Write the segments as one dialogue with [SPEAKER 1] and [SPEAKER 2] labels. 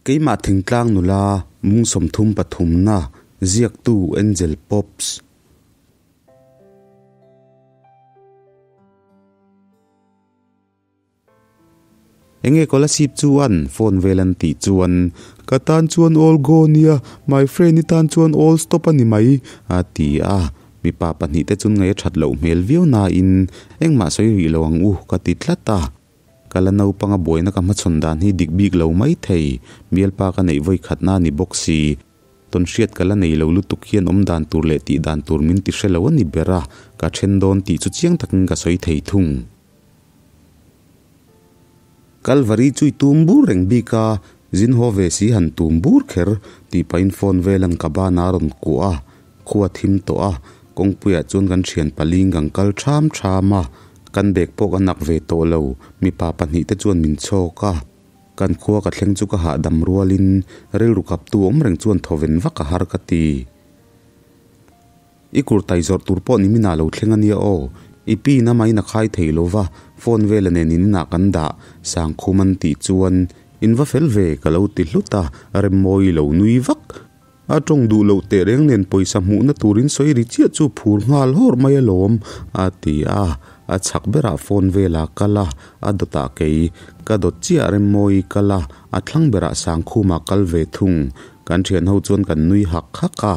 [SPEAKER 1] Keimah thingtlang nula mung 33 na ziaktu Angel Pops. Enge Kolasib chuan phone vel an tih chuan ka tan chuan all go nia, my friend i tan chuan all stop a ni mai a ti a. Mipa pahnihte chun ngaih a that loh hmel viau nain engmah sawi rih lo ang u ka ti tlat a. Ka la naupanga buaina ka hmachhawn dan hi dik bik lo mai thei, bialpa ka neih vawi khatna a ni bawk si. Tawn hriat ka la nei lo lutuk hian awm dan tur leh tih dan tur min ti hre lo a ni ber a, ka then dawn tih chu chiang takin ka sawi thei thung. Kalvari chu i tum bur reng bik a, zin haw ve si han tum bur kher tih pahin phone velan ka ban a rawn kuah a, Khua thim tawh a, kawngpuiah chuan kan thian paling kan kal ṭham ṭham a, kan bag pawh ka nak ve tawh lo, mipa pahnih te chuan min chhawk a. Kan khua ka thleng chu ka hahdam rualin rilru kaptu awm reng chuan thawven vak a har ka ti. I kurtai zawrh tur pawh ni minah lo thleng a nia aw, i pi in amahin a khai thei lo va, phone vela nen in inah kan dah, Sangkhum an tih chuan in va fel ve ka lo ti hlut a, Remmawi lo nui vak. A tawng duh loh teh reng nen pawisa hmuhna turin sawi ri chiah chu phur nghal hawr mai alawm, a ti a. A chhak berah phone velah kal a, a dawtah kei ka dawt chiah Remmawi kal a, a thlang berah Sangkhuma kal ve thung. Kan thianho chuan kan nui hak hak a.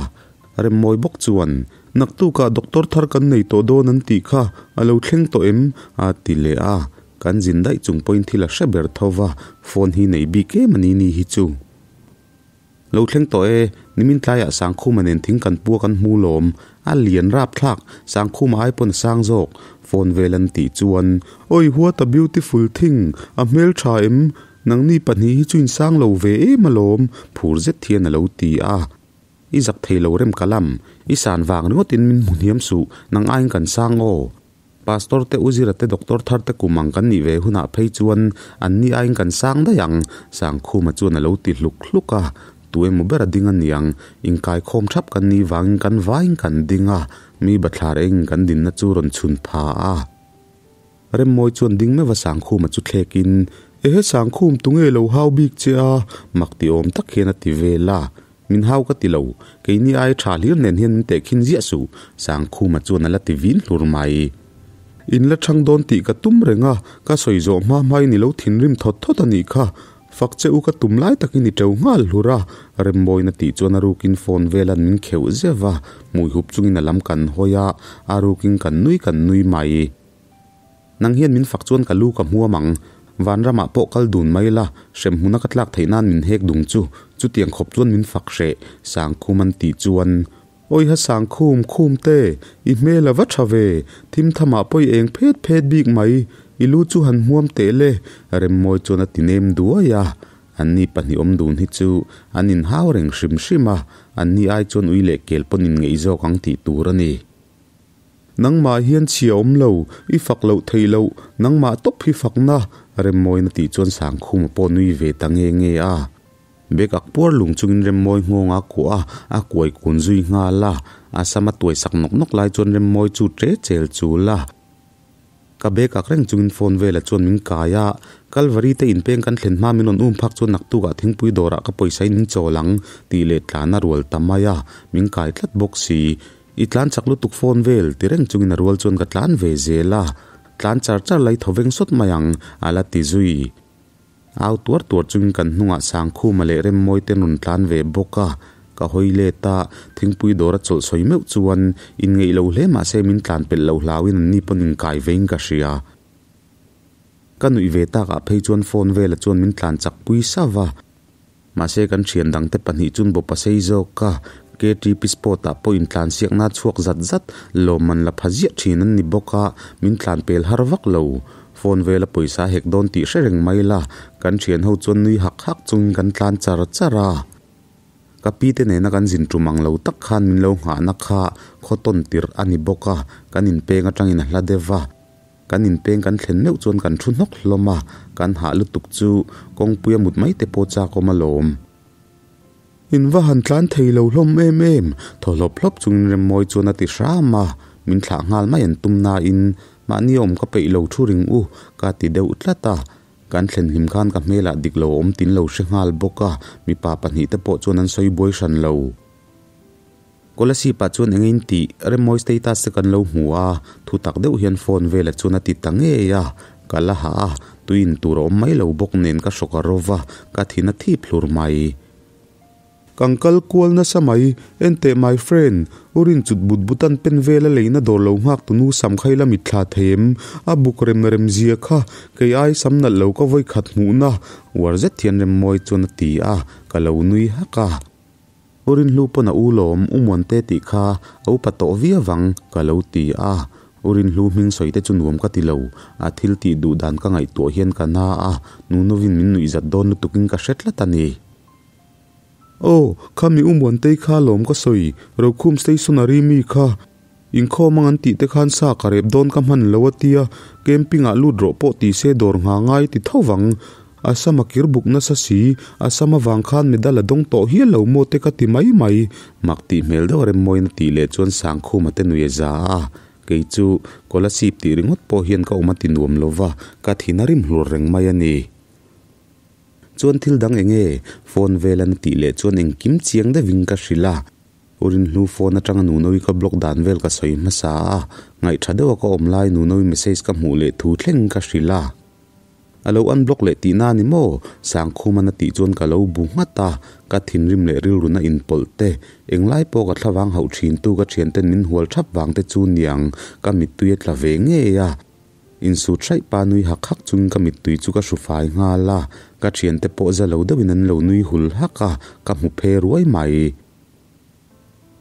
[SPEAKER 1] Remmawi bawk chuan, Naktukah doctor thar kan nei tawh dawn an tih kha, a lo thleng tawh em? a ti leh a. Kan zin daih chung pawhin thil a hre ber tho va, phone hi nei bik em a ni ni hi chu. Lo thleng tawh e, nimin tlaiah Sangkhuma nen thing kan pua kan hmu lawm, a lian rapthlak, Sangkhuma ai pawn a sang zawk, phone vel an tih chuan, Oi what a beautiful thing, a hmeltha em, nangni pahnih hi chu in sang lo ve em alawm, phur zet hian a lo ti a. I zak thei lo rem ka lam, i san vang ringawtin min hmu hniam suh, nang aiin kan sang aw. Pastor te Uzira te Doctor thar te kum ang kan nih ve hunah phei chuan an ni aiin kan sang daih ang, Sangkhuma chuan a lo ti hluk hluk a. Tu emaw ber a ding a niang, inkaikhawm thap kan nih vangin kan vaiin kan ding a, mi bathlar engin kan dinna chu rawn chhun pha a. Remmawi chuan ding meuh a Sangkhuma chu thlekin, Ehe Sangkhum tunge lo hau bik che a? mak ti awm tak hian a ti vel a. Min hau ka ti lo, keini ai tha hlir nen hian min tehkhin ziah suh, Sangkhuma chuan a la ti vin hlur mai. In la chhang dawn tih ka tum reng a, ka sawi zawh hma hmain i lo thinrim thawt thawt a nih kha. Fak che u ka tum lai takin i teu nghal hlur a, Remmawina tih chuan a rukin phone velan min kheuh zeuh va, hmui hup chungin a lam kan hawi a, a rukin kan nui kan nui mai. Nang hian min fak chuan ka lu ka hmuam ang. Vanramah pawh kal dun mai la, hrem hmuna ka tlak theih nan min hek dung chu. Chutiang khawp chuan min fak hreh, Sangkhum an tih chuan. Awiha Sangkhum, khum te, i hmel a va tha ve, thim thamah pawh i eng phet phet bik mai, i lu chu han hmuam teh le, Remmawi chuan a ti nem duai a. Anni pahnih awm dun hi chu an inhau reng hrim hrim a, anni ai chuan ui leh kel pawn inngeih zawk ang tih tur a ni. Nangmah hian chhia awm lo, i fak loh theih loh, nangmah tawp hi fakna, Remmawina tih chuan Sangkhuma pawh nui ve ta nge nge a. Bag ak puar lung chungin Remmawi nghawng a kuah a, a kuai kun zui nghal a. A sam a tuai sak nawk nawk lai chuan Remmawi chu ṭe chel chul a. Ka bag ak reng chungin phone vela chuan min kai a, Kalvari te inpeng kan thlen hma min rawn um phak chuan naktukah thingpui dawrah ka pawisa in min chawl ang tih leh tlan a rual ta mai a, min kai tlat bawk si. I tlan chak lutuk phone vel ti reng chungin a rual chuan ka tlan ve zel a, tlan char char lai tho veng sawt mai ang a la ti zui. Au tuar tuar chungin kan hnungah Sangkhuma leh Remmawi te rawn tlan ve bawk a, ka hawi let a, thingpui dawr a chawlh sawi meuh chuan inngeih lo hle mah se min tlan pelh lo hlauin an ni pawn inkai vein ka hria. Ka nuih ve takah phei chuan phone vela chuan min tlan chak pui sauh a. Mahse kan thian dangte pahnih chun bawp a sei zawk a, KTP Sport ah pawh intlan siakna chhuak zat zat lawmman la pha ziah thin an ni bawk a, min tlan pel har vak lo. Phone vela pawisa hek dawn tih hre reng mai la, kan thian ho chuan nui hak hak chungin kan tlan char char a. Ka pi te nena kan zin tum ang lo tak khan min lo nghahna kha khaw tawn tirh a ni bawk a, kan inpeng atangin a hla deuh va. Kan inpeng kan thlen meuh chuan kan thu hnawk hlawm a, kan hah lutuk chu kawngpui a mut mai te pawh chak awm alawm. In va han tlan thei lo hlawm em em, thaw hlawp hlawp chungin Remmawi chuan a ti hram a, min thlah nghal mai an tum nain mahni awm ka peih lo thu ring u ka ti deuh tlat a. Kan thlen hlim khan ka hmelah dik lo a awm tin lo hre nghal bawk a, mipa pahnihte pawh chuan an sawi buai hran lo. Kolasib-ah chuan eng in tih Remmawi status te kan lo hmu a, thu tak deuh hian phone velah chuan a ti ta ngei a, ka la hah a, tui in tur a awm mai lo bawk nen ka hrawk a ro va, ka thin a thip hlur mai. Kan kal kual nasa mai, enteh my friend, u rin chut but but an pen vel a leina dawr lo nghak tunu sam kha ila mitthla thei em? A buk rem rem zia kha, kei ai sam nalh lo ka vawi khat hmuhna, uar zet hian Remmawi chuan a ti a, ka lo nui hak a. U rin hlu pawn a u lawm, u Muante tih kha a upa tawh viau ang, ka lo ti a. U rin hlu hming sawi te chu nuam ka ti lo, a thil tih duh dan ka ngaihtuah hian ka na a, Nunovin min nuihzat dawn lutukin ka hre tlat a ni. Aw, kha mi Umuantei kha lawm ka sawi, Rokhum stationary mi kha. Inkhawm ang an tih te khan sa ka rep dawn ka hman lo a tia, camping ah lut rawh pawh ti se dawr ngha ngai ti tho vang. A sam a kir buk nasa si, a sam avang khan medal a dawng tawh hial lo maw te ka ti mai mai. Mak tih hmel deuh a remmawiin a tih leh chuan Sangkhuma te nui a za a, kei chu Kolasib tih ringawt pawh hian ka awm a ti nuam lo va, ka thin a rim hlur reng mai a ni. Chuan thil dang eng nge? Phone vel an tih leh chuan engkim chiang deuhin ka hrilh a. U Rinhlu phone atanga Nunoui ka block dan vel ka sawi hmasa a, ngaihtha deuha ka awm lai Nunoui message ka hmuh leh thu thleng ka hrilh a. A lo unblock leh tihna a ni maw? Sangkhuman a tih chuan ka lo bu nghat a, ka thinrim leh rilruna inpawlh te, englai pawh ka thlavang hauh thintu ka thianten min hual thap vang te chu niang ka mittui a tla ve ngei a. Insut hraih pa nui hak hak chungin ka mittui chu ka hru fai nghal a, ka thiante pawh za lo deuhin an lo nui hul hak a, ka hmu phe ruai mai.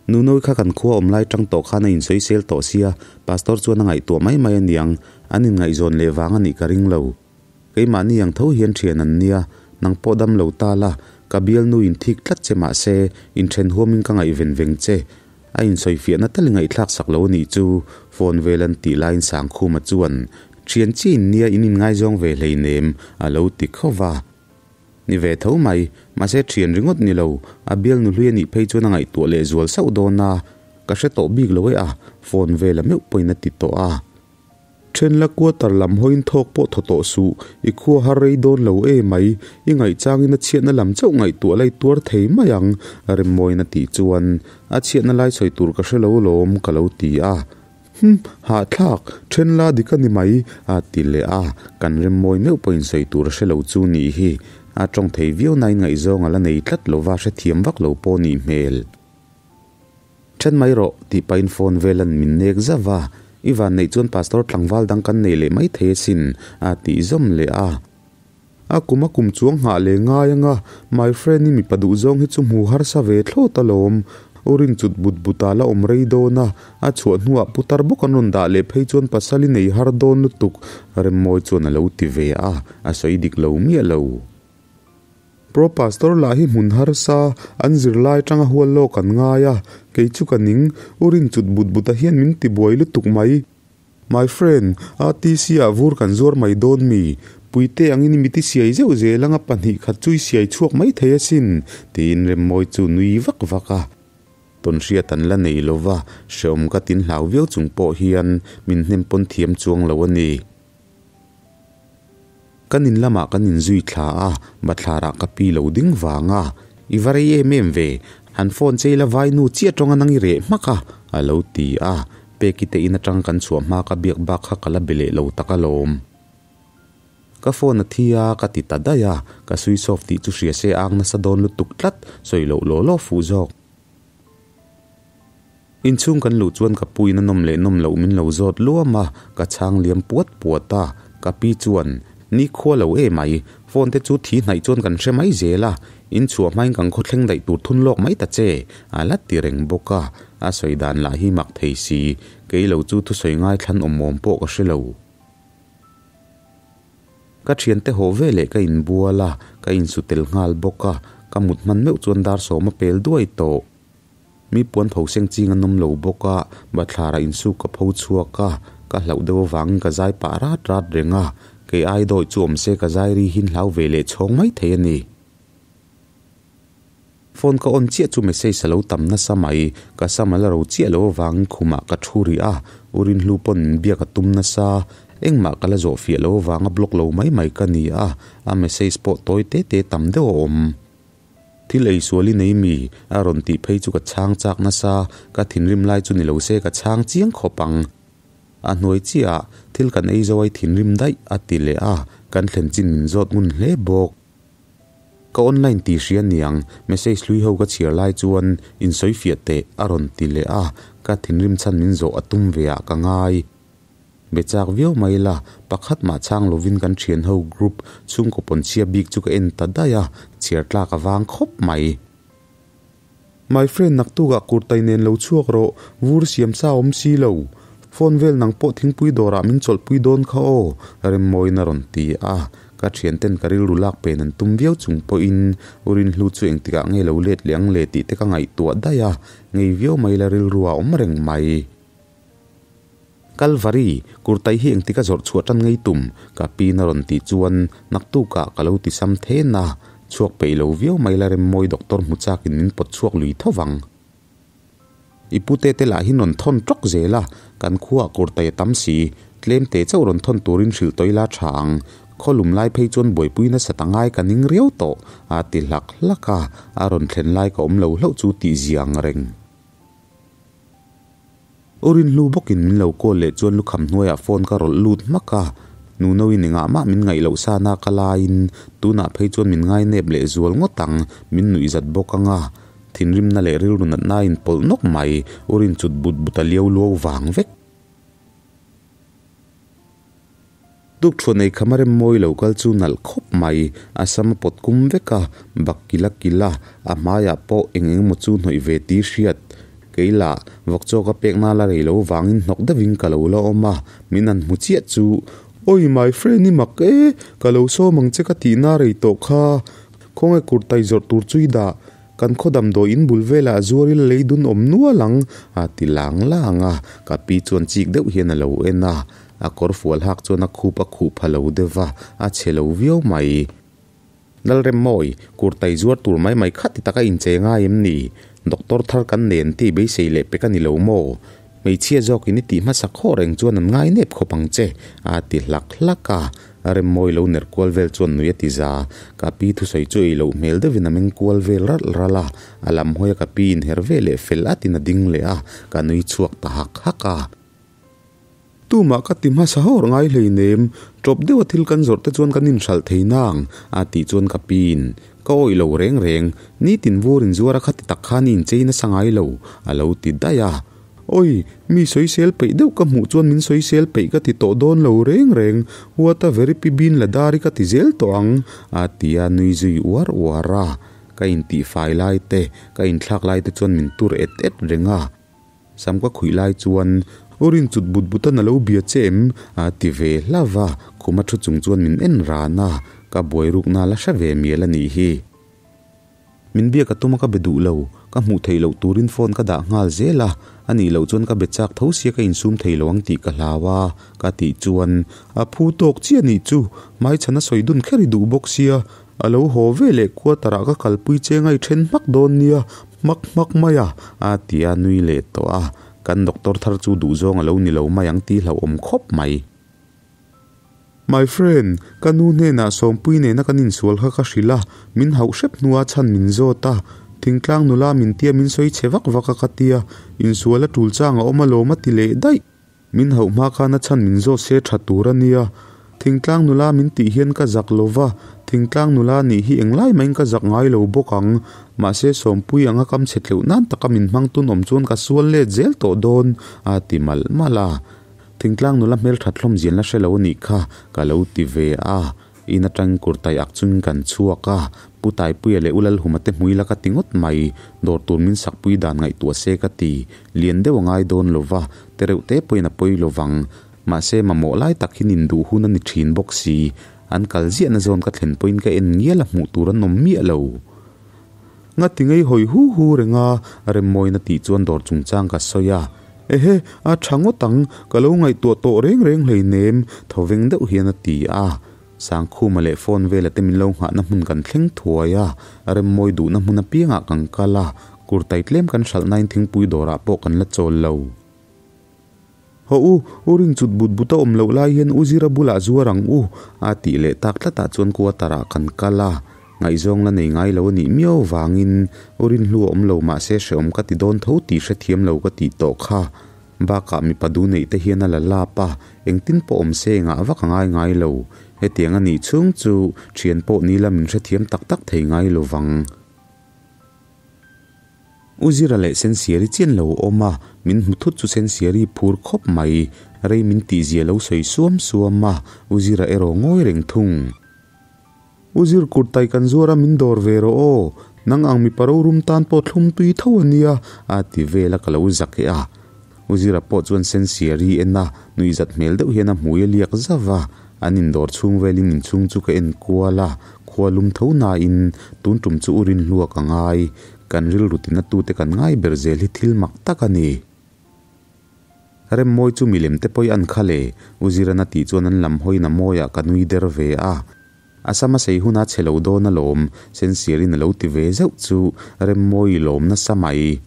[SPEAKER 1] Nunawi kha kan khua awm lai tang tawh khan a insawisel tawh sia, Pastor chuan a ngaihtuah mai mai aniang, an inngaihzawn leh vang a nih ka ring lo. Keimahni ang tho hian thian an nia, nang pawh dam lo ta la, ka bialnu in thik tlat che mahse, inthen huamin ka ngaihven veng che. A insawifiahna tal i ngaihthlak sak lo a nih chu, phone vel an tih laiin Sangkhuma chuan, Thian chi in nia in inngaizawng ve hleinem, a lo ti khauh va. Ni ve tho mai, mahse thian ringawt ni lo, a bialnu hlui a nih phei chuan a ngaihtuah leh zual sauh dawn a, ka hre tawh bik lo e a, phone vela meuh pawhin a ti tawh a. Then la quarter lam hawiin thawk pawh thaw tawh suh, i khua har rei dawn lo e mai, i ngaihchangin a chhiatna lam chauh ngaihtuah lai tuar thei mai ang, Remmawiin a tih chuan, A chhiatna lai sawi tur ka hre lo lawm ka lo ti a. Hum, hahthlak, then la dik a ni mai, a ti leh a, kan Remmawi meuh pawhin sawi tur a hre lo chu nih hi, a tawng thei viau nain ngaihzawng a la nei tlat lova hrethiam vak lo pawh nih hmel. Then mai rawh, tih pahin phone velan min nek zauh a, I van neih chuan pastor tlangval dang kan nei leh mai thei asin, a tih zawm leh a. A kum a kum chuang nghah leh ngai anga, my friend i mipa duh zawng hi chu hmu harsa ve thlawt alawm. U rin chut but but ah la awm rei dawn a, a chhuah hnuah putar bawk an rawn dah leh phei chuan pasal i nei har dawn lutuk, Remmawi chuan a lo ti ve a, a sawi dik lo miah lo. Pro Pastor lah hi hmun harsa, an zirlai tanga hual lawk an ngai a, kei chu ka ning, u rin chut but but a hian min ti buai lutuk mai. My friend, RTC ah vur kan zuar mai dawn mi? Puite angin i mit i siai zeuh zel anga pahnih khat chu i siai chhuak mai thei asin, tiin Remmawi chu nui vak vak a. Tawnhriat an la nei lova, hreawm ka tin hlau viau chung pawh hian min hnem pawn thiam chuang lo a ni. Kan in lamah kan inzui thla a, bathlarah ka pi lo ding vang a, I va rei em em ve, han phone che ila vai nu chiah tawng a nang i reh hmak a, a lo ti a, Peki te in atang kan chhuah hma ka biak bak kha ka la be leh lo tak alawm. Ka phone a thi a, ka ti ta daih a, ka switch off tih chu hria se ang nasa dawn lutuk tlat, sawi loh law law fuh zawk. Inchhung kan luh chuan ka puin a nawm leh nawm loh min lo zawt luam a, ka chhang liam puat puat a, ka pi chuan, Ni khua lo e mai, phone te chu thi hnaih chuan kan hre mai zel a, in chhuah hmain kan khawthleng daih tur thun lawk mai ta che, a la ti reng bawk a, a sawi dan lah hi mak thei si, kei lo chu thusawi ngaithlan awm awm pawh ka hre lo. Ka thiante haw ve leh ka inbual a, ka insu tel nghal bawk a, ka mut hman meuh chuan dar sawm a pel duai tawh. Mi puan pho seng ching an awm lo bawk a, bathlarah insuk ka pho chhuak a, ka hlauh deuh avangin ka zai pah rat rat reng a, kei ai dawi chu awm se ka zai ri hin hlau ve leh chhawng mai thei a ni. Phone ka on chiah chu message a lo tam nasa mai, ka sam a la ro chiah lo avangin khumah ka thu rih a, U Rinhlu pawn min biak a tum nasa. Engmah ka la zawh fiah lo avanga block lo mai mai ka ni a, a message pawh tawi te te tam deuh a awm. Thil ei sual i nei mi? A rawn tih phei chu ka chhang chak nasa, ka thinrim lai chu ni lo se ka chhang chiang khawp ang. A hnuai chiah ah thil kan ei zo ai thinrim daih a ti leh a, kan thlen chin min zawt ngun hle bawk. Ka online tih hria niang, message hlui ho ka chhiar lai chuan insawi fiah teh a rawn ti leh a, ka thinrim chhan min zawh a tum ve ah ka ngai. Be chak viau mai la, pakhat mah chhang lovin kan thian ho group chhungkaw pawnchhia bik chu ka en ta daih a, chhiar tlak a vang khawp mai. My friend naktukah kurtai nen lo chhuak rawh, vur siam sa awm si lo. Phone vel nang pawh thingpui dawrah min chawlhpui dawn kha aw, Remmawiin a rawn ti a. Ka thianten ka rilru lak pen an tum viau chung pawhin U Rinhlu chu engtikah nge lo let leh ang le tih te ka ngaihtuah daih a, ngei viau mai la rilru a awm reng mai. Kalvari, kurtai hi engtik a zawrh chhuah tan ngei tum? Ka pin a rawn tih chuan naktukah ka lo ti sam then a, chhuak peih lo viau mai la Remmawi doctor hmu chakin min pawt chhuak lui tho vang. I pute te lah hi rawn thawn tawk zel a, kan khuaah kurtai a tam si, tlem te chauh rawn thawn turin hrilh tawih la tha ang. Khaw lum lai phei chuan buaipui nasa ta ngai ka ning riau tawh, a ti hlak hlak a, a rawn thlen lai ka awm lo hlauh chu tih zia ang reng. U Rinhlu bawkin min lo call leh chuan lukham hnuaiah phone ka rawlh lut hmak a, Nunoin engah mah min ngaih loh sa na ka laiin tunah phei chuan min ngai nep leh zual ngawt ang, min nuih zat bawk ang a, thinrimna leh rilru natna in pawlh nawk mai, U Rin chut but but a liau luau vang vek. Tukṭhuah nei kham a rem mawi lo kal chu nalh khawp mai, a sam a pawt kum vek a, bak kil a kil a, a hmaiah pawh eng eng emaw chu hnawih ve tih hriat. Kei lah, vawk chaw ka pek nal a rei lo vangin hnawk deuhin ka lo la awm a, min han hmu chiah chu, Awi my friend i mak e, ka lo sawm ang che ka tihna rei tawh kha, khawnge kurtai zawrh tur chu i dah, Kan khaw damdawi in bul velah zuar ila lei dun awm nual ang, a ti lang lang a. Ka pi chuan chik deuh hian a lo en a, a kawr fual hak chuan a khup a khuh pha lo deuh va, a chhe lo viau mai. Lalremmawi, kurtai zuar tur mai mai kha ti taka inche ngai em ni? Doctor thar kan nen tih beisei leh pek a ni lo maw? Hmeichhia zawkin i tih hmasa khaw reng chuan an ngai nep khawp ang che, a ti hlak hlak a. A rem mawi lo ner kual vel chuan nui a ti za. Ka pi thusawi chu ei loh hmel deuhin a meng kual vel ralh ralh a. A lam hawi a ka pi inher ve leh fel atin a ding leh a, ka nui chhuak ta hak hak a. Tumah ka ti hmasa hawr ngai hleinem, tawp deuha thil kan zawrh te chuan kan inhralh thei nang, a tih chuan ka piin, Ka awih lo reng reng, nitin vur inzuar a khati tak khan i inchei nasa ngai lo, a lo ti daih a. Oi, mi sawisel peih deuh ka hmuh chuan min sawisel peih ka ti tawh dawn lo reng reng, what a very pi bin la dar i ka ti zel tawh ang, a ti a nui zui uar uar a. Ka intihfai lai te, ka inthlak lai te chuan min tur et et reng a. Sam ka khuih lai chuan, U rin chut but butan a lo bia che em? a ti ve hlauh a, khuma thu chung chuan min en ran a, ka buai rukna la hre ve mial a nih hi. Min biak a tum a ka be duh lo, ka hmuh theih loh turin phone ka dah nghal zel a, a nih loh chuan ka be chak tho sia ka insum thei lo ang tih ka hlau a, ka tih chuan a phu tawk chiah nih chu, hmaichhan a sawi dun kher i duh bawk sia, a lo haw ve leh quarter ah ka kalpui che ngai then hmak dawn nia, hmak hmak mai a, a ti a nui leh tawh a, kan doctor thar chu duhzawng a lo ni lo mai ang tih hlauhawm khawp mai. My friend, ka nu hnenah Sawmpui nena kan insual kha ka hrilh a, min hauh hrep hnua chhan min zawt a. Thingtlang nula min tia min sawi chhe vak vak a ka tia, insual a tul chang a awm alawm a ti leh daih. Min hauh hma khan a chhan min zawt se tha tur a nia. Thingtlang nula min tih hian ka zak lo va, thingtlang nula nih hi englai maiin ka zak ngai lo bawk ang. Mahse Sawmpui anga kam chhe tleuh nan taka min hmang tun awm chuan ka sual let zel tawh dawn, a ti malh malh a. Thingtlang nula hmelthat hlawm zian la hre lo anih kha ka lo ti ve a, in atangin kurtai ak chungin kan chhuak a, Pu Taipuia leh U Lalhuma te hmui la ka ti ngawt mai, dawr tur min sakpui dan ngaihtuah se ka ti, lian deuh a ngai dawn lo va, tereuh te pawhin a pawi lo vang, mahse mamawh lai tak hi nin duh hun a ni thin bawk si, an kal ziahna zawn ka thlen pawhin ka en ngial a hmuh tur an awm miah lo. Ngati ngei hawi hu hu reng a, Remmawina tih chuan dawr chungchang ka sawi a. Ehe, a tha ngawt ang, ka lo ngaihtuah tawh reng reng hleinem, thawveng deuh hian a ti a. Sangkhuma leh phone vela te min lo nghahna hmun kan thleng thuai a, Remmawi duhna hmun apiangah kan kal a, kurtai tlem kan hralh nain thingpui dawrah pawh kan la chawl lo. Hawh u, u rin chut but but a awm loh lai hian u Zira bulah zuar ang u, a tih leh tak tlatah chuan quarter ah kan kal a. Ngaihzawng la nei ngai lo a nih miau vangin u Rinhlu a awm lo mahse hrehawm ka ti dawn tho tih hrethiam lo ka tih tawh kha. Bakah mipa du neih te hian a la lap a, engtin pawh awm se engah vak a ngai ngai lo. Hetiang a nih chhung chu thian pawh ni la min hrethiam tak tak thei ngai lo vang. U Zira leh Sensiari chian lo awm a, min hmu thut chu Sensiari phur khawp mai. Rei min tihzia lo sawi suam suam a, U Zira erawh ngawi reng thung. U Zir kurtai kan zuar a min dawr ve rawh aw, nang ang mipa rorum tan pawh thlum tui tho a nia, a ti vel a ka lo zak e a. U Zira pawh chuan Sensiari en a, nuihzat hmel deuh hian a hmui a liak zauh a, an indawr chhung velin inchhung chu ka en kual a, khua lum tho nain tun tum chu u Rinhlua ka ngai, kan rilru tina tute kan ngai ber zel hi thil mak tak a ni. Remmawi chu milem te pawih an kha le, U Zirana tih chuan an lam hawiin a mawiah ka nui der ve a. A sam a sei huna chhe lo dawn alawm, Sensiarin a lo ti ve zeuh chu Remmawi lawm nasa mai.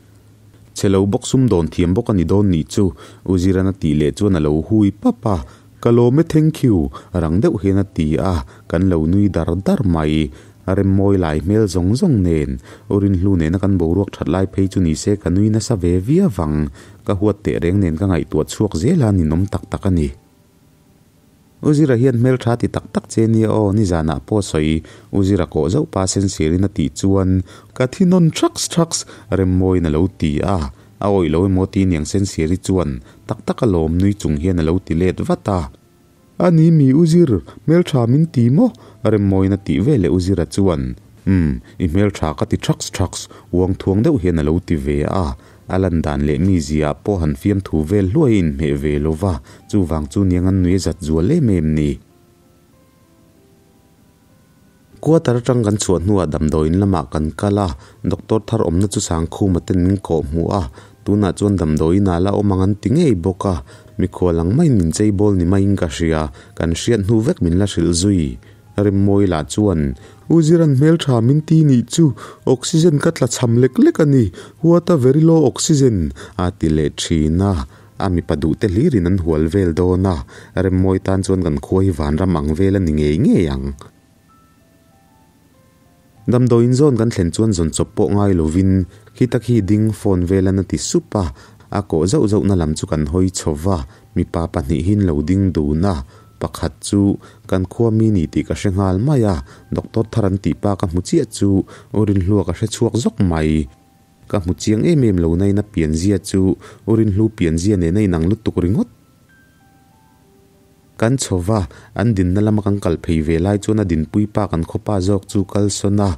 [SPEAKER 1] Chhe lo bawk sum dawn thiam bawk a ni dawn nih chu, U Zirana tih leh chuan a lo hui pap a. Ka lawm e thank you, rang deuh hian a ti a, kan lo nui dar dar mai. A remmawi lai hmel zawng zawng nen, U Rinhlu nena kan boruak that lai phei chu nise ka nui nasa ve viau ang. Ka huat teh reng nen ka ngaihtuah chhuak zel a ninawm tak tak a ni. U Zira hian hmeltha ti tak tak che nia aw, nizanah pawh sawi U Zira kawh zauh pa sensirin a tih chuan ka thi nawn thaks thaks, Remmawiin a lo ti a. A awih lo emaw ti niang Sensiari chuan tak tak a lawm nui chung hian a lo ti let vat a. A ni mi U Zir, hmeltha min ti maw? Remmawiin a tih ve leh U Zira chuan, Umm, i hmeltha ka ti thaks thaks, uang thuang deuh hian a lo ti ve a. A lan dan leh mizia ah pawh han fiamthu vel hluai a inhmeh ve lo va, chuvang chu niang an nui a zat zual em em ni. Quarter atang kan chhuah hnuah damdawiin lamah kan kal a, doctor thar awmna chu Sangkhuma ten min kawh hmuh a, tunah chuan damdawiin ah la awm ang an ti ngei bawk a, mikhual ang maiin min chei bawl ni maiin ka hria, kan hriat hnu vek min la hrilh zui. Remmawi lah chuan, U Ziran hmeltha min ti nih chu, oxygen ka tla cham lek lek a ni, what a very low oxygen, a ti leh thin a. A mipa duhte hlirin an hual vel dawn a, Remmawi tan chuan kan khua hi vanram ang vel a ni ngei ngei ang. Damdawiin zawn kan thlen chuan zawn chawp pawh ngai lovin khita khi ding phone vel an a ti sup a, a kawh zauh zauhna lam chu kan hawi chho va, mipa pahnihin lo ding dun a, pakhat chu kan khua mi ni tih ka hre nghal mai a, doctor thar an tih pa ka hmu chiah chu aw rinhlua ka hre chhuak zawk mai. Ka hmu chiang em em lo nain a pianzia chu U Rinhlu pianzia nen a inang lutuk ringawt. Kan chho va, an dinna lama kan kal phei ve lai chuan a dinpui pa kan khawpa zawk chu kal sawn a,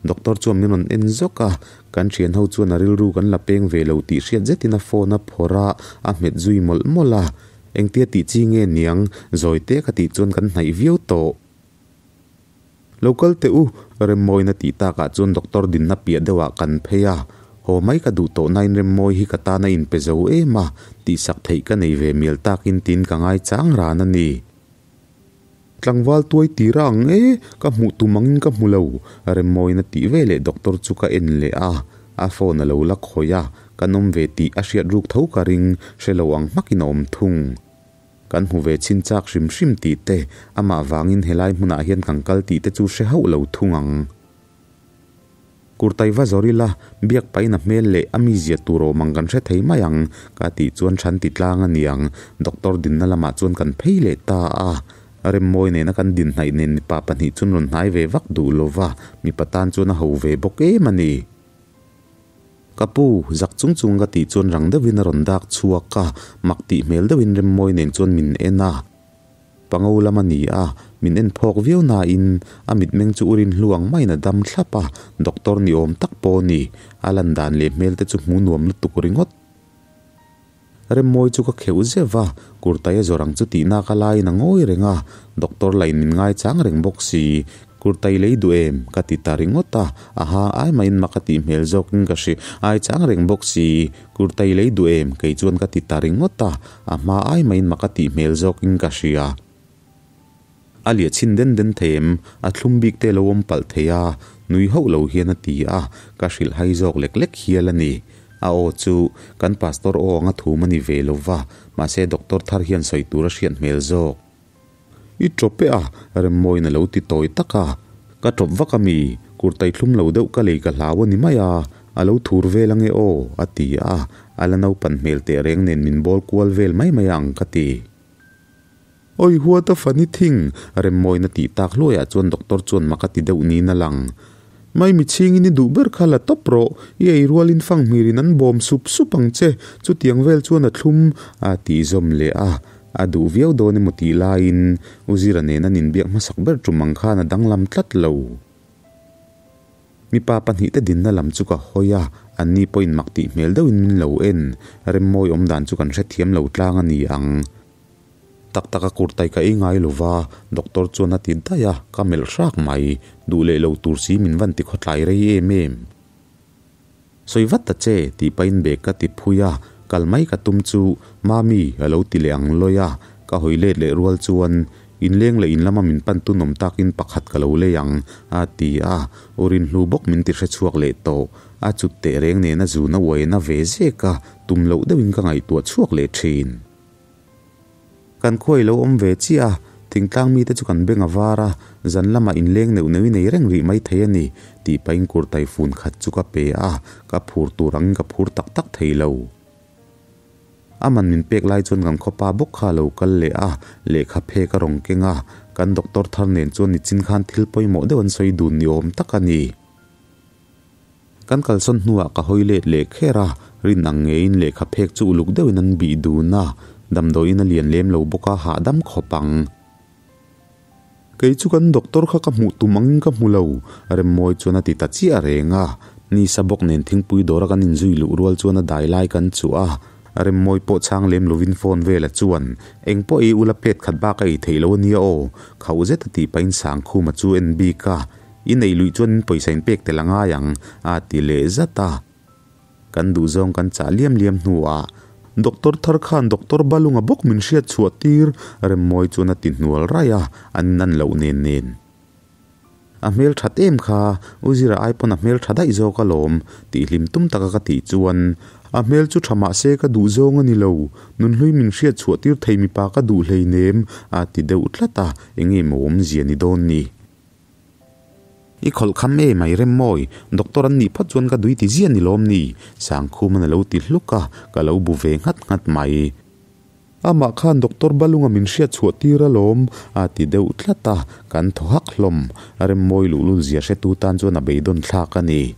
[SPEAKER 1] doctor chuan min rawn en zawk a, kan thian ho chuan a rilru kan la peng ve lo tih hriat zetin a phone a phawrh a, a hmet zui mawlh mawlh a. Engtia tih chi nge niang, zawi te ka tih chuan kan hnaih viau tawh. Lo kal teh u, Remmawina tih takah chuan doctor dinna piah deuhah kan phei a, haw mai ka duh tawh nain Remmawi hi ka tan a inpe zo em a, tihsak theih ka nei ve mial takin tiin ka ngai chang ran a ni. Tlangval tuai tira ang e, ka hmuh tum angin ka hmu lo, Remmawina tih veleh doctor chu ka en leh a, a phone a lo la khawih a, kan awm ve tih a hriat ruk tho ka ring, hre lo ang hmakin a awm thung. Kan hmu ve chhin chak hrim hrim tih te, amah vangin helai hmunah hian kan kal tih te chu hre hauh lo thung ang. Kurtai va zawr ila, biak pahin a hmel leh a mizia tur awm ang kan hre thei mai ang, ka tih chuan than ti tlang a ni ang. Doctor dinna lamah chuan kan phei leh ta a. Remmawi nena kan din hnaih nen mipa pahnih chuan rawn hnai ve vak duh lova, mipa tan chuan a ho ve bawk em a ni. Ka pu, zak chung chung ka tih chuan rang deuhin a rawn dak chhuak a, mak tih hmel deuhin Remmawi nen chuan min en a. Pango lam a ni a, min en phawk viau nain a mitmeng chu urin hlu ang maiin a dam thlap a, doctor ni awm tak pawh a ni. A lan dan leh hmel te chu hmu nuam lutuk ringawt. Remmawi chu ka kheuh zeuh va, kurtai a zawr ang chu tih nak a laiin a ngawi reng a, doctor lain min ngaichang reng bawk si. Kurtai lei duh em? ka ti ta ringawt a, aha ai maiin mak a tih hmel zawkin ka hri ai chang reng bawk si. Kurtai lei duh em? kei chuan ka ti ta ringawt a, a hma ai maiin mak a tih hmel zawkin ka hria. A liah chhin den den thei em? A thlum bik te lo awm palh thei a, nui hauh lo hian a ti a, ka hrilh hai zawk lek lek hial a ni. A aw chu kan pastor aw anga thum a ni ve lo va, mahse doctor thar hian sawi tur a hriat hmel zawk. I ṭawp e a, Remmawiin a lo ti tawi tak a. Ka ṭawp vak a mi, kurtai thlum lo deuh ka lei ka hlau a ni mai a, a lo thur vel ange aw, a ti a, a la naupan hmel teh reng nen min bawl kual vel mai mai ang ka ti. Awi what a funny thing, Remmawiin a tih tak hluaiah chuan doctor chuan mak a ti deuh niin a lang. Mai mi chhingin i duh ber kha la tawp rawh, i ei rualin fanghmirin an bawm sup sup ang che, chutiang vel chuan a thlum, a tih zawm leh a. A duh viau dawn emaw tih laiin U Zira nen an inbiak hmasak ber tum ang khan a danglam tlat lo. Mipa pahnihte dinna lam chu ka hawi a, anni pawhin mak tih hmel deuhin min lo en. Remmawi awmdan chu kan hrethiam lo tlang a ni ang. Tak tak a kurtai ka ei ngai lo va, doctor chuan a ti daih a, ka melh hrak mai. Duh leh lo tur si min van ti khawtlai rei em em. Sawi vat ta che, tih pahin bag ka ti phui a, kal mai ka tum chu Mami a lo ti leh ang lawi a, ka hawi let leh rual chuan inleng leh in lama min pan tu nawm takin pakhat ka lo lei ang a ti a, u Rinhlu bawk min ti hre chhuak leh tawh, a cut teh reng nena zun a uaina ve zek a, tum loh deuhin ka ngaihtuah chhuak leh thin. Kan khuai lo awm ve chiah a, thingtlang mite chu kan beng a var a, zan lamah inleng neuh neuhin ei reng rih mai thei a ni, tih pahin kurtai fun khat chu ka pe a, ka phur tur angin ka phur tak tak thei lo. A man min pek lai chuan kan khawpa bawk kha a lo kal leh a, lehkha phek a rawn keng a, kan doctor thar nen chuan nichin khan thil pawimawh deuh an sawi dun ni awm tak a ni. Kan kalsawn hnuah ka hawi let leh kher a, rin ang ngeiin lehkha phek chu uluk deuhin an bih dun a, damdawiin a lian lem lo bawk a, hahdam khawp ang. Kei chu kan doctor kha ka hmuh tum angin ka hmu lo, Remmawi chuan a ti ta chiah reng a. Nisa bawk nen thingpui dawra kan inzui luh rual chuan a dai lai kan chuh a, Remmawi pawh chhang lem lovin phone vela chuan, Eng pawh ei ula plate khat bak a ei theih lo ania aw, khauh zet a tih pahin Sangkhuma chu en bik a. I neih luih chuan in pawisa in pek tel a ngai ang, a ti leh zat a. Kan duhzawng kan chah liam liam hnuah Doctor thar khan Doctor Balunga bawk min hriat chhuah tir, Remmawi chuan a ti hnual raih a, an inan loh nen nen. A hmel that em kha, U Zira ai pawn a hmel tha daih zawk alawm, tih hlim tum taka ka tih chuan, A hmel chu tha mahse ka duh zawng a ni lo, nunhlui min hriat chhuah tir thei mipa ka duh hleinem, a ti deuh tlat a, enge maw awmzia ni dawn ni. I khawlh kham e mai Remmawi, doctor an nih phawt chuan ka dui ti zia ni lawm ni? Sangkhuman a lo ti hluk a, ka lo bu ve nghat nghat mai. Amah khan doctor Balunga min hriat chhuah tir alawm, a ti deuh tlat a, kan thaw hak hlawm. Remmawi luhlul zia hretu tan chuan a beidawn thlak a ni.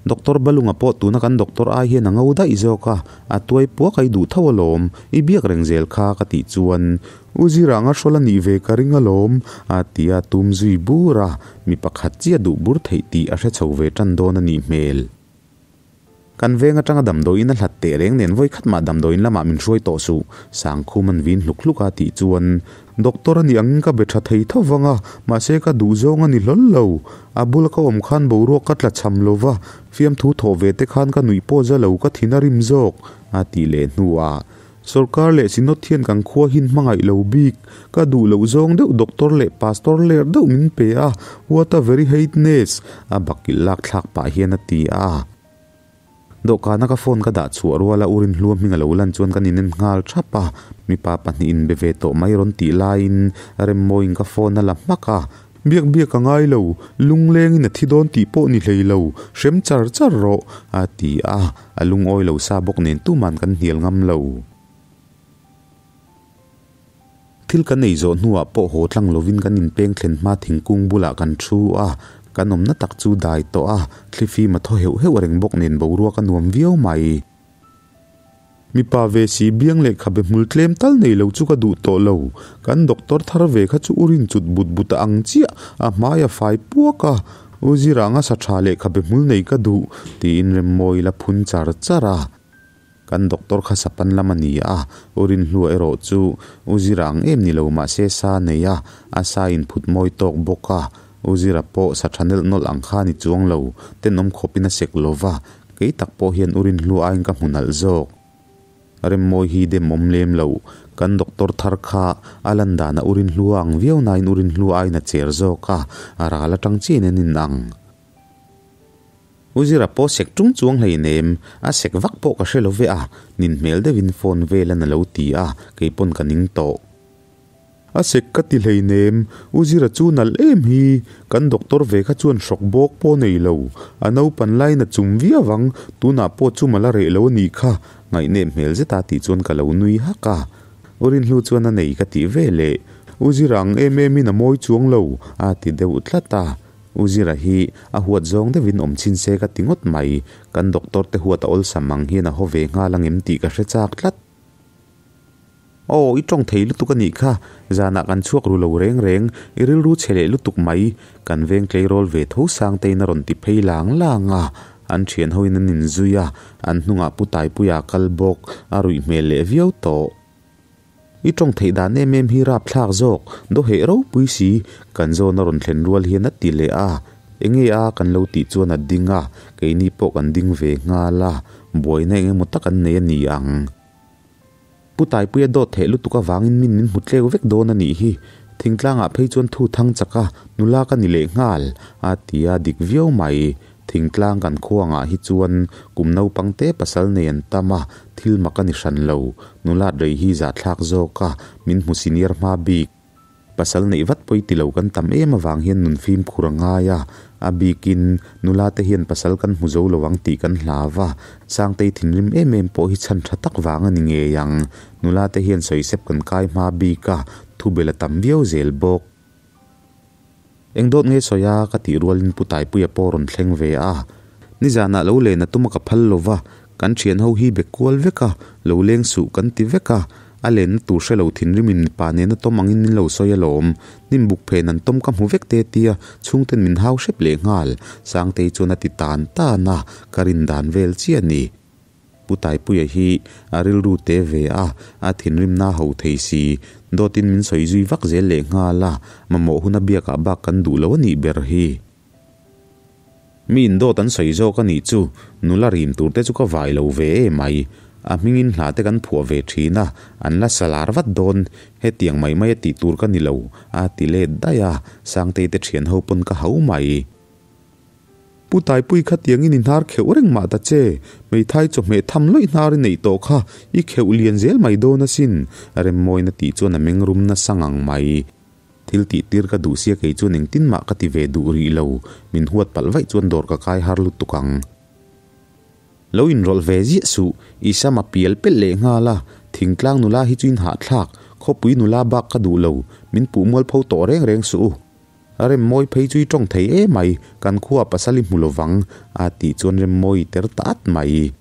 [SPEAKER 1] Doctor Balunga pawh tuna kan doctor ai hian a ngo daih zawk a, a tuai puak a i duh tho alawm, i biak reng zel kha ka tih chuan U Zira anga hrawl a nih ve ka ring alawm a ti a tum zui bur a, mi pakhat chiah duh bur theih tih a hre chho ve tan dawn a nih hmel. Kan veng atanga damdawiin a hlat teh reng nen vawi khat mah damdawiin lamah min hruai tawh suh, Sangkhum an vin hluk hluk a tih chuan Doctor a nih angin ka be tha thei tho vang a, mahse ka duh zawng a ni hlawl lo. A bula ka awm khan boruak ka tla cham lo va, fiamthu thawh ve te khan ka nuih pawh za lo ka thin a rim zawk, a tih leh hnuah Sorkar leh Synod hian kan khua hin hmangaih lo bik, ka duh loh zawng deuh doctor leh pastor ler deuh min pe a, what a very hateness, a bakilh lak thlak pah hian a ti a. Dawhkana ka phone ka dah chhuah ruala u Rinhlua hming a lo lan chuan kan inen nghal thap a, mipa pahnihin be ve tawh mai rawn tih laiin Remmawiin ka phone a la hmak a, Biak biak a ngai lo, lunglengin a thi dawn tih pawh ni hlei lo, hrem char char rawh, a ti a, a lungawi lo sa bawk nen tuman kan hnial ngam lo. Thil kan ei zawh hnuah pawh haw tlang lovin kan inpeng thlen hma thingkung bulah kan thu a, kan awmna tak chu dai tawh a, thlifim a thaw heuh heuh reng bawk nen boruak a nuam viau mai. Mipa ve si biang leh khabe hmul tlem tal nei lo chu ka duh tawh lo, kan doctor thar ve kha chu u rin chut but but a ang chiah, a hmai a fai puak a, u Ziranga sa tha leh khabe hmul nei ka duh, tiin Remmawii la phun char char a. Kan doctor kha sapan lam a ni a, U Rinhlua erawh chu U Zira ang em ni lo mahse sa nei a, a sa in phut mawi tawk bawk a, U Zira pawh sa tha nelh nawlh ang kha ni chuang lo, tenawm khawpin a sek lo va, kei tak pawh hian U Rinhlua aiin ka hmu nalh zawk. Remmawi hi dem awm lem lo, kan doctor thar kha a lan danah U Rinhlua ang viau nain U Rinhlua aiin a cher zawk a, a ral atang chian an inang. U Zira pawh sek tung chuang hleinem, a sek vak pawh ka hre lo ve a, nin hmel deuhin phone velan a lo ti a, keipawn ka ning tawh. A sek ka ti hleinem, U Zira chu nalh em hi, kan doctor ve kha chuan hrawk bawk pawh nei lo, a naupan laiin a chum viau ang, tunah pawh chum a la reh lo a nih kha, ngaihnep hmel zeta tih chuan ka lo nui hak a. U Rinhlu chuan a nei ka tih ve leh, U Zira ang em emin a mawi chuang lo, a ti deuh tlat a. U Zira hi a huat zawng deuhin awm chhin se ka ti ngawt mai, kan doctor te huat a awlsam ang hian a haw ve nghal angem tih ka hre chak tlat. Aw, i tawng thei lutuk a nih kha, zanah kan chhuak ru lo reng reng, i rilru chhe leh lutuk mai, kan veng tleirawl ve tho Sangtein a rawn ti phei lang lang a, an thian hoin an inzui a, an hnungah Pu Taipuia a kal bawk, a ruih hmel leh viau tawh. I tawng theih dan em em hi rapthlak zawk, dawheh ropui si, kan zawn a rawn thlen rual hian a ti leh a, enge a kan lo tih chuan a ding a, keini pawh kan ding ve nghal a, buaina eng emaw tak an nei a ni ang. Pu Taipuia dawt theh lutuk avangin min min hmu tleu vek dawn a nih hi. Thingtlangah phei chuan thu thang chak a, nula ka ni leh nghal, a ti a dik viau mai. Thingtlang kan khuangah hi chuan kum naupang te pasal nei an tam a, thil mak a ni hran lo. Nulat rei hi zahthlak zawk a, min hmu senior hma bik. Pasal neih vat pawi ti lo kan tam em avang hian nun fimkhur a ngai a, a bikin nula te hian pasal kan hmu zo lo ang tih kan hlau va, Sangtei thinrim em em pawh hi chhan tha tak vang a ni ngei ang. Nula te hian sawisep kan kai hma bik a, thubel a tam viau zel bawk. Eng dawt nge sawi a? ka tih rualin Pu Taipuia pawh rawn thleng ve a. Nizanah lo len a tum a ka phal lo va, kan thian ho hi be kual vek a, lo leng suh kan ti vek a, a lenna tur hre lo thinrimin mipa nena tawm angin min lo sawi alawm. Hnim buk phen an tawm ka hmu vek te tia chhungten min hau hrep leh nghal, Sangtei chuan a ti tan tan a, ka rin dan vel chiah a ni. Pu Taipuia hi a rilru te ve a, a thinrimna ho thei si. Dawtin min sawi zui vak zel leh nghal a, mamawh huna biakah bak kan duh lo a nih ber hi. Mi in dawt an sawi zawk a nih chu, nula rim tur te chu ka vai lo ve e mai. A hmingin hla te kan phuah ve thin a, an la salar vat dawn. Hetiang mai mai a tih tur ka ni lo, a ti let daih a, Sangtei te thian ho pawn ka hau mai. Pu Taipui kha tiangin i hnar kheuh reng mah ta che, hmeithai chawhmeh tham lawih hnar i neih tawh kha i kheuh lian zel mai dawn asin, Remmawina tih chuan a mengrum nasa ngang mai. Thil tih tir ka duh sia kei chuan engtin mah ka ti ve duh rih lo, min huat palh vaih chuan dawr ka kai har lutuk ang. Lo inrawlh ve ziah suh, i sam a pial pelh leh nghal a, thingtlang nula hi chu in hahthlak, khawpui nula bak ka duh lo, min puh mualpho tawh reng reng suh u. A Remmawi phei chu i tawng thei em mai, kan khuaa pasal i hmu lovang, a tih chuan Remmawi i ter ta at mai.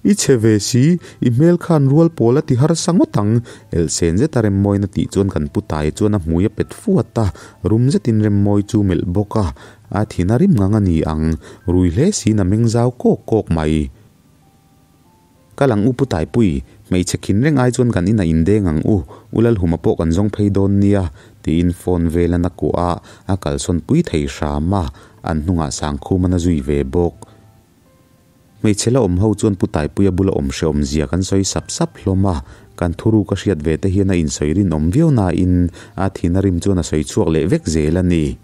[SPEAKER 1] I chhe ve si, i hmel khan rual pawl a ti harsa ngawt ang, elhsen zeta Remmawina tih chuan kan pu tai chuan a hmui a pet fuat a, rum zetin Remmawi chu melh bawk a, a thin a rim ngang a ni ang, rui hle siin a meng zau kawk kawk mai. Kal ang u Pu Taipui, hmeichhe khin reng ai chuan kan inah indeng ang u, U Lalhuma pawh kan zawng phei dawn nia, tiin phone vel a na kuah a, a kalsawn pui thei hram a, an hnungah Sangkhum a na zui ve bawk. Hmeichhe la awm ho chuan Pu Taipuia bula awm hrehawm zia kan sawi sap sap hlawm a, kan thuru ka hriat ve te hian a insawi rinawm viau nain a thin a rim chuan a sawi chhuak leh vek zel a ni.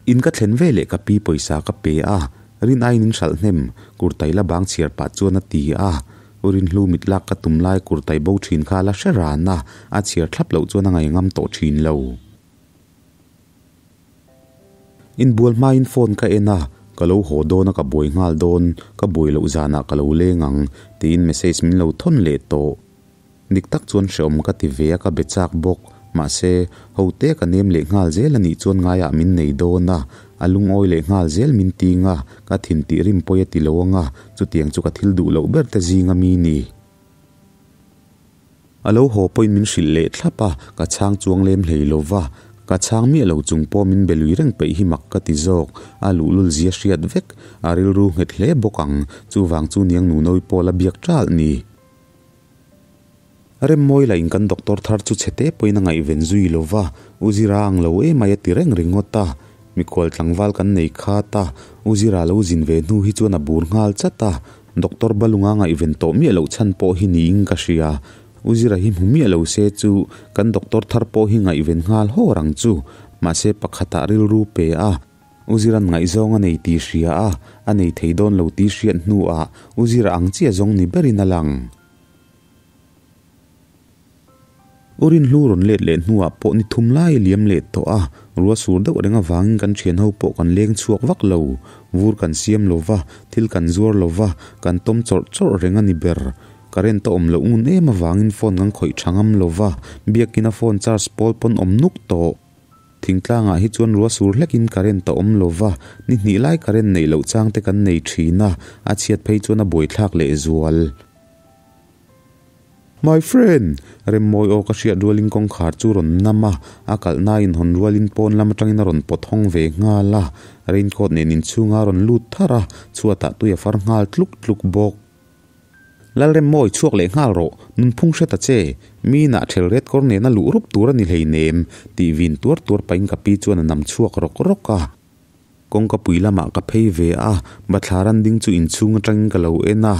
[SPEAKER 1] In ka thlen ve leh ka pi pawisa ka pe a, rin aiin in hralh hnem, kurtai la bang chhiar pah chuan a ti a. U Rinhlu mit lak ka tum lai kurtai bo thin kha a la hre ran a, a chhiar thlap loh chuan a ngaihngam tawh thin lo. Inbual hmain phone ka en a, ka lo haw dawn a ka buai nghal dawn, ka buai loh zanah ka lo leng ang tiin message min lo thawn leh tawh. Dik tak chuan hreawm ka ti ve a ka be chak bawk, mahse ho te ka nem leh nghal zel a nih chuan ngaiah min nei dawn a, a lungawi leh nghal zel min ting a, ka thin tih rim pawi a ti lo ang a, chutiang chu ka thil duh loh ber te zinga mi ni. A lo haw pawhin min hrilh leh thlap a, ka chhang chuang lem hlei lo va, ka chhang miah lo chung pawh min be lui reng peih hi mak ka ti zawk, a luhlul zia hriat vek, a rilru nghet hle bawk ang, chuvang chu niang Nunawi pawh la biak ṭalh ni. Remmawi lah in kan doctor thar chu chhe te pawhin a ngaihven zui lo va, U Zira ang lo emai a ti reng ringawt a, mikhual tlangval kan nei khat a, U Zira lo zin ve hnu hi chuan a bur nghal chat a, Doctor Balunga ngaihven tawh miah loh chhan pawh hi niin ka hria. U Zira hi hmu miah lo se chu kan doctor thar pawh hi ngaihven nghal hawr ang chu. Mahse pakhatah rilru pe a. U Zira'n ngaihzawng a nei tih hria a, a nei thei dawn lo tih hriat hnuah U Zira ang chiah zawng ni berin a lang. U Rinhlu rawn let leh hnuah pawh ni thum lai a liam leh tawh a, rua sur deuh reng avangin kan thian ho pawh kan leng chhuak vak lo. Vur kan siam lo va, thil kan zuar lo va, kan tawm chawrh chawrh reng a ni ber. Current a awm loh ngun em avangin phone kan khawih tha ngam lo va, biakina phone charge pawl pawn awm nuk tawh. Thingtlangah hi chuan rua sur hlekin current a awm lo va, ni hnih lai current neih loh chang te kan nei thin a, a chhiat phei chuan a buaithlak lehzual. My friend! Remmawi aw ka hriat rualin kawngkhar chu rawn nam a, a kalhna inhawn rualin pawn lam atangin a rawn pawt hawng ve nghal a, raincoat nen inchhunga a rawn lut thar a, chhuatah tui a far nghal tluk tluk bawk. Lalremmawi chhuak leh nghal rawh, nunphung hre ta che, mi inah thel ret kawr nena luh rup tur a ni hleinem, tih vin tuar tuar pahin ka pi chuan a nam chhuak rawk rawk a. Kawngka pui lamah ka phei ve a, bathlar an ding chu inchhung atangin ka lo en a.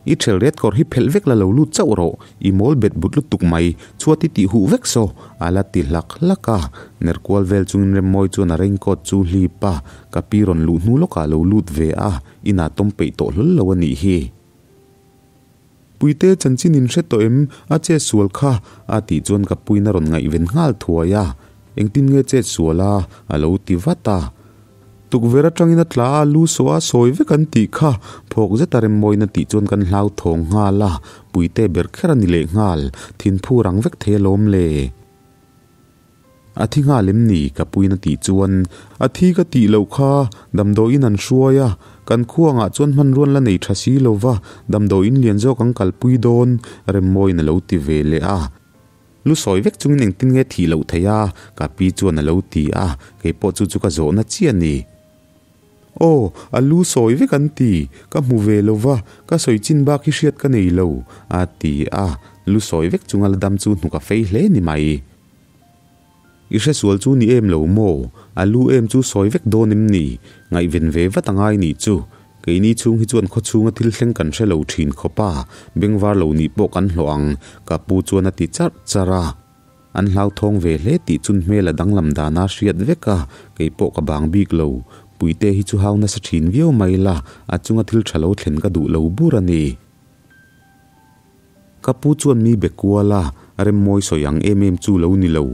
[SPEAKER 1] I thel ret kawr hi phelh vek la lo lut chauh rawh, i mawl bet but lutuk mai, chhuat i tih huh vek saw, a la ti hlak hlak a. Ner kual vel chungin Remmawi chuan a raincoat chu hlip a, ka pi rawn luh hnu lawkah a lo lut ve a. Inah tawm peih tawh hlawl lo a nih hi. Puite chanchin in hre tawh em? A chet sual kha a tih chuan ka puiin a rawn ngaihven nghal thuai a. Engtin nge chet sual a? A lo ti vat a. Tukverh atangin a tla a, lu sawh a sawi vek an tih kha. Phawk zeta remmawina tih chuan kan hlauthawng nghal a. Puite ber kher a ni leh nghal. Thinphu rang vek thei alawm le. A thi nghal em ni? Ka puiin a tih chuan, A thi ka tih loh kha, damdawiin an hruai a, kan khuangah chuan hmanruan la nei tha si lo va, damdawiin lian zawk an kalpui dawn, Remmawiin a lo ti ve leh a. Lu sawi vek chungin engtin nge thih loh theih a? Ka pi chuan a lo ti a, kei pawh chu chu ka zawhna chiah a ni. Aw, a lu sawi vek an ti, ka hmu ve lo va, ka sawi chin bak hi hriat ka nei lo, a ti a, lu sawi vek chunga la dam chu hnuk a fei hle ni mai. I hresual chu ni em lo maw? A lu em chu sawi vek dawn em ni? Ngaihven ve vat a ngai nih chu. Keini chhung hi chuan khawchhunga thil thleng kan hre lo thin khawp a, bengvar lo nih pawh kan hlawh ang, ka pu chuan a ti charh charh a. An hlauthawng ve hle tih chun hmel a danglam dana hriat vek a, kei pawh ka bang bik lo. Puite hi chu hau nasa thin viau mai la, a chunga thil tha lo thlen ka duh lo bur a ni. Ka pu chuan mi be kual a, Remmawi sawi ang em em chu lo ni lo.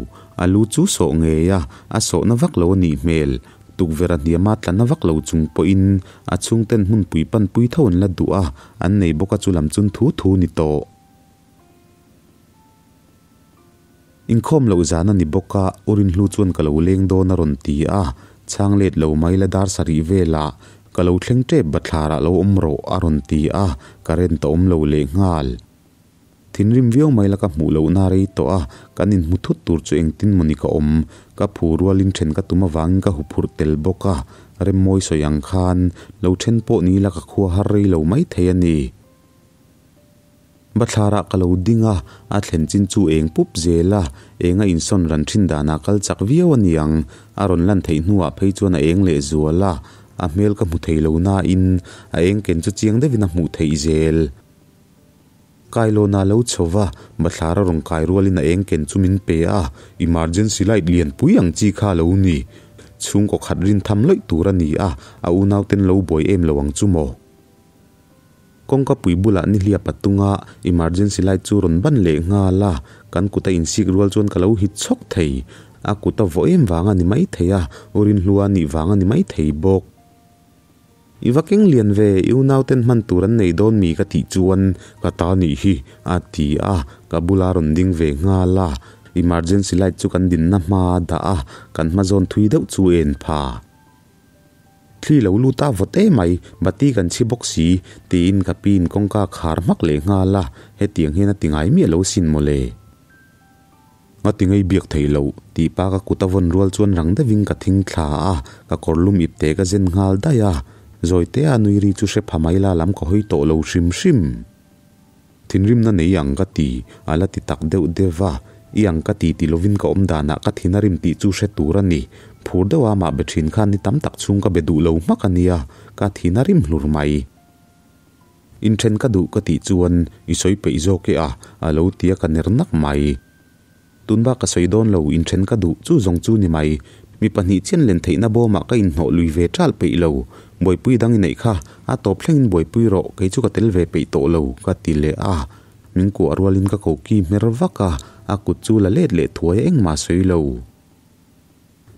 [SPEAKER 1] A lu chu sawh ngei a, a sawhna vak lo a nih hmel. Tukverh a hniama tla na vak lo chung pawhin a chhungten hmunpui panpui tho an la duh a, an nei bawk a chu lam chun thu thu ni tawh. Inkhawm loh zan a ni bawk a, U Rinhlu chuan ka lo leng dawn a rawn ti a, chhang let lo mai la dar sarih velah ka lo thleng tep bathlar ah lo awm rawh a rawn ti a, current a awm lo leh nghal. Thinrim viau mai la ka hmuh lohna rei tawh a, kan inhmu thut tur chu engtin mawni ka awm, ka phu rualin then ka tum avangin ka huphurh tel bawk a, Remmawi sawi ang khan lo then pawh ni la ka khua har rei lo maithei a ni. Bathlarah ka lo ding a, a thlen chin chu eng pup zel a, eng a insawn ran thin danah kal chak viau a ni ang. A rawn lan theih hnuah phei chuan a eng leh zual a, a hmel ka hmu thei lo nain a eng ken chu chiang deuhin a hmuh theih zel. Kailawnah lo chho va, bathlar a rawn kai rualin a eng ken chu min pe a, emergency light lianpui ang chi kha a lo ni. Chhungkaw khat rin tham lawih tur a ni a, a unauten lo buai em lo ang chu maw? Kawngka pui bulah nihliap a tung a, emergency light chu rawn ban leh nghal a, kan kut a insik rual chuan ka lo hit chhawk thei. A kut a vawh em vang a ni mai thei a, u Rinhlua a nih vang a ni mai thei bawk. I va keng lian ve, i unauten hman tur an nei dawn mi ka tih chuan ka ta nih hi a ti a, ka bula rawn ding ve nghal a, emergency light chu kan dinna hma a dah a, kan hma zawn thui deuh chu en pha. Thli lo lut a vawt em mai, bati kan chhi bawk si, tiin ka piin kawngka khar hmak leh nghal a, hetiang hian a ti ngai miah lo sin mawle. Nga ti ngei biak thei loh, tih pa ka kut a vawn rual chuan rang deuhin ka thing thla a, ka kawr lum ip te ka zen nghal daih a, Zawite a nui ri chu hre pha mai la lam ka hawi tawh lo hrim hrim. Thinrimna nei ang ka ti, a la ti tak deuh deuh a. I ang ka ti ti lovin ka awm danah ka thin a rim tih chu hre tur a ni. Phur deuh a mah be thin khan ni tam tak chhung ka be duh lo hmak a nia, ka thin a rim hlur mai. Inthen ka duh ka tih chuan i sawi peih zawk e a, a lo ti a ka ner nak mai. Tun bak ka sawi dawn lo, inthen ka duh chu zawng chu ni mai. Mi pahnih chian len theihna bawmah ka inhnawh lui ve ṭal peih lo. Buaipui dang i neih kha, a tawp thlengin buaipui rawh, kei chu ka tel ve peih tawh lo, ka ti leh a. Min kuah rualin ka koki hmer vak a, a kut chu la let leh thuai a engmah a sawi lo.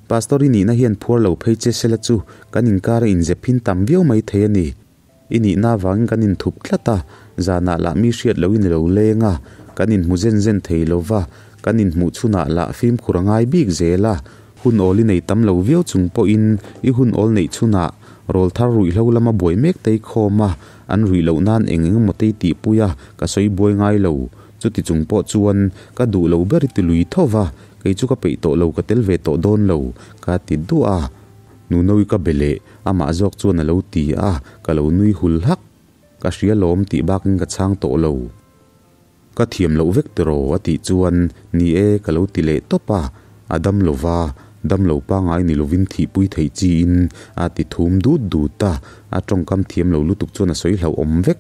[SPEAKER 1] Pastor i nihna hian phuar lo phei che sela chu kan inkar a inzep hin tam viau mai thei a ni. I nihna avangin kan inthup tlat a, zanah lah mi hriat loin i lo leng a, kan inhmu zen zen thei lo va, kan inhmuh chhunah lah fimkhur a ngai bik zel a, hun awl i nei tam lo viau chung pawhin i hun awl neih chhunah rawlthar ruihhlo lama buai mek te i khawm a, an ruih loh nan eng eng emaw te i tihpui a, ka sawi buai ngai lo. Chuti chung pawh chuan ka duh lo ber i ti lui tho va, kei chu ka peih tawh lo ka tel ve tawh dawn lo, ka ti duah a. Nunoui ka be leh, amah zawk chuan a lo ti a, ka lo nui hul hak. Ka hria lawm tih bakin ka chhang tawh lo. Ka thiam loh vek tiraw a tih chuan ni e ka lo ti leh tawp a, a dam lo va, dam lo pangngai ni lovin thihpui theih chiin a ti thum dut dut a, a tawngkam thiam lo lutuk chuan a sawi hlauhawm vek.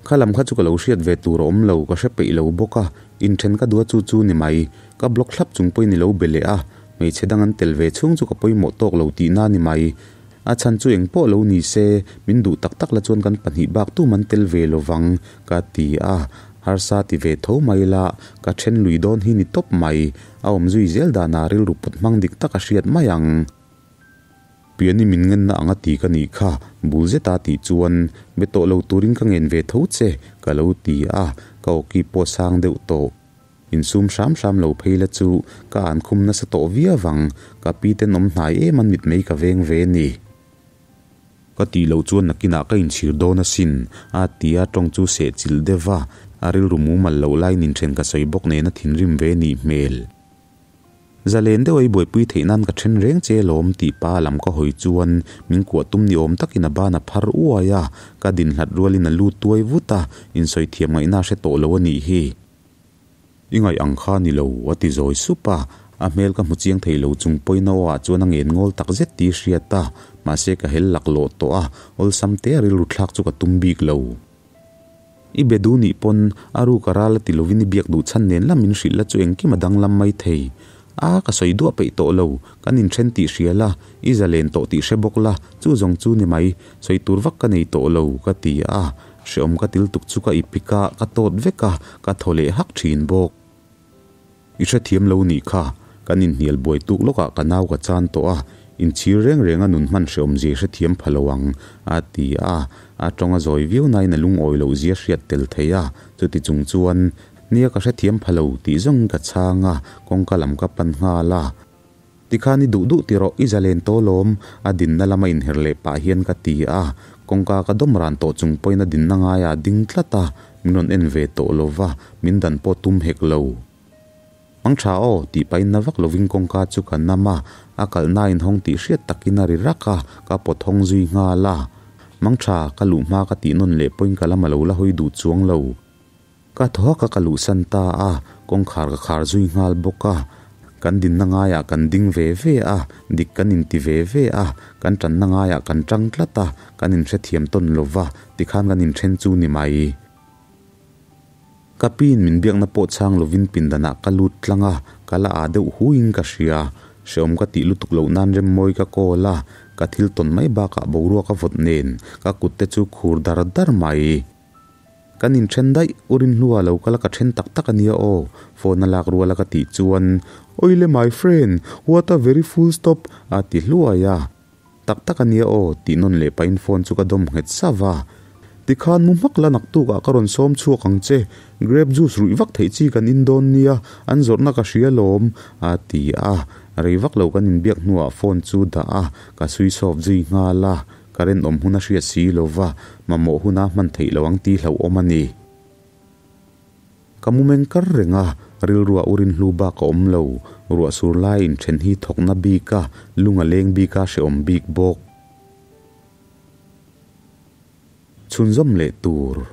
[SPEAKER 1] Kha lam kha chu ka lo hriat ve tur a awm lo, ka hre peih lo bawk a, inthen ka duh a chu chu ni mai. Ka block thlap chung pawhin i lo be leh a, hmeichhe dang an tel ve chhung chu ka pawimawh tawk lo tihna ni mai. A chhan chu engpawh lo ni se, min duh tak tak la chuan kan pahnih bak tum an tel ve lo vang, ka ti a, harsa ti ve tho mai la, ka then lui dawn hi ni tawp mai. A awm zui zel danah rilru put hmang dik tak a hriat mai ang. Piani min ngenna ang a ti ka nih kha, bul zeta tih chuan be tawh lo turin ka ngen ve tho che, ka lo ti a, ka awki pawh sang deuh tawh. Insum hram hram lo phei la chu ka an khum nasa tawh viau ang, ka pi ten awm hnai em an mitmei ka veng ve ni. Ka tih loh chuan nakinah ka inchhir dawn asin, a ti a, tawng chu seh chilh deuh va, a rilru mumal loh laiin inthen ka sawi bawk nen a thinrim ve nih hmel. Zalen deuh a i buaipui theih nan ka then reng che lawm tih pa lam ka hawi chuan min kuah tum ni awm takin a ban a phar uai a, ka din hlat rualin a lut tuai vut a, insawi thiam ngaihna a hre tawh lo a nih hi. I ngaih ang kha ni lo, a ti zawi sup a, a hmel ka hmu chiang thei lo chung pawhin a aw ah chuan a ngen ngawl tak zet tih hriat a, mahse ka hel laklawh tawh a, awlsam te a rilru thlak chu ka tum bik lo. I be duh nih pawn a ruk a ral a ti lovin i biak duh chhan nen lam min hrilh la chu engkim a danglam mai thei. A, ka sawi duah peih tawh lo, kan inthen tih hria la, i zalen tawh tih hre bawk la, chu zawng chu ni mai, sawi tur vak ka nei tawh lo, ka ti a, hreawm ka til tuk chu ka ipik a, ka tawt vek a, ka thaw leh hak thin bawk. I hrethiam lo nih kha, kan inhnial buai tuk lawkah ka nau ka chan tawh a, inchhir reng reng a nun hman hreawm zia hrethiam pha lo ang, a ti a. A tawng a zawi viau nain a lungawi loh zia hriat tel thei a, chuti chung chuan, Nia ka hrethiam pha lo tih zawngin ka chhang a, kawngka lam ka pan nghal a. Tikhan i duh duh ti rawh, i zalen tawh lawm, a dinna lama inher leh pah hian ka ti a, kawngka ka dawm ran tawh chung pawhin a dinna ngaiah a ding tlat a, min rawn en ve tawh lo va, min dan pawh tum hek lo. Mang tha aw, tih pahin na vak lovin kawngka chu ka nam a, a kalhna inhawng tih hriat takin a ri rak a, ka pawt hawng zui nghal a. Mang tha, ka luh hma ka tih nawn leh pawhin ka lam a lo la hawi duh chuang lo. Ka thaw hak a ka luhsan ta a, kawngkhar ka khar zui nghal bawk a. Kan dinna ngaiah kan ding ve ve a, dik kan inti ve ve a, kan tanna ngaiah kan tang tlat a, kan inhrethiam tawn lo va, tikhan kan inthen chu ni mai. Ka piin min biakna pawh chhang lovin pindanah ka lut tlang a, ka la ah deuh huiin ka hria. Hreawm ka tih lutuk loh nan Remmawi ka call a, ka thil tawn mai bakah boruak a vawt nen, ka kut te chu khur dar dar mai. Kan inthen daih, U Rinhlua lo kal a ka then tak tak a nia aw, phone a lak rual a ka tih chuan, Awile my friend, what a very full stop, a ti hluai a. Tak tak a nia aw, tih nawn leh pahin phone chu ka dawm nghet sauh a. Tikhan mu hmak la naktukah ka rawn sawm chhuak ang che, grape juice ruih vak theih chi kan in dawn nia, an zawrhna ka hria lawm, a ti a. Rei vak lo kan inbiak hnuah phone chu dah a, ka switch off zui nghal a. Current awm hun a hriat si lo va, mamawh huna hman theih lo ang tih hlauhawm a ni. Ka mu meng kar reng a, rilruah u rinhlu bak a awm lo. Ruah sur lai inthen hi thawkna bik a, lung a leng bik a hrehawm bik bawk. Chhunzawm leh tur.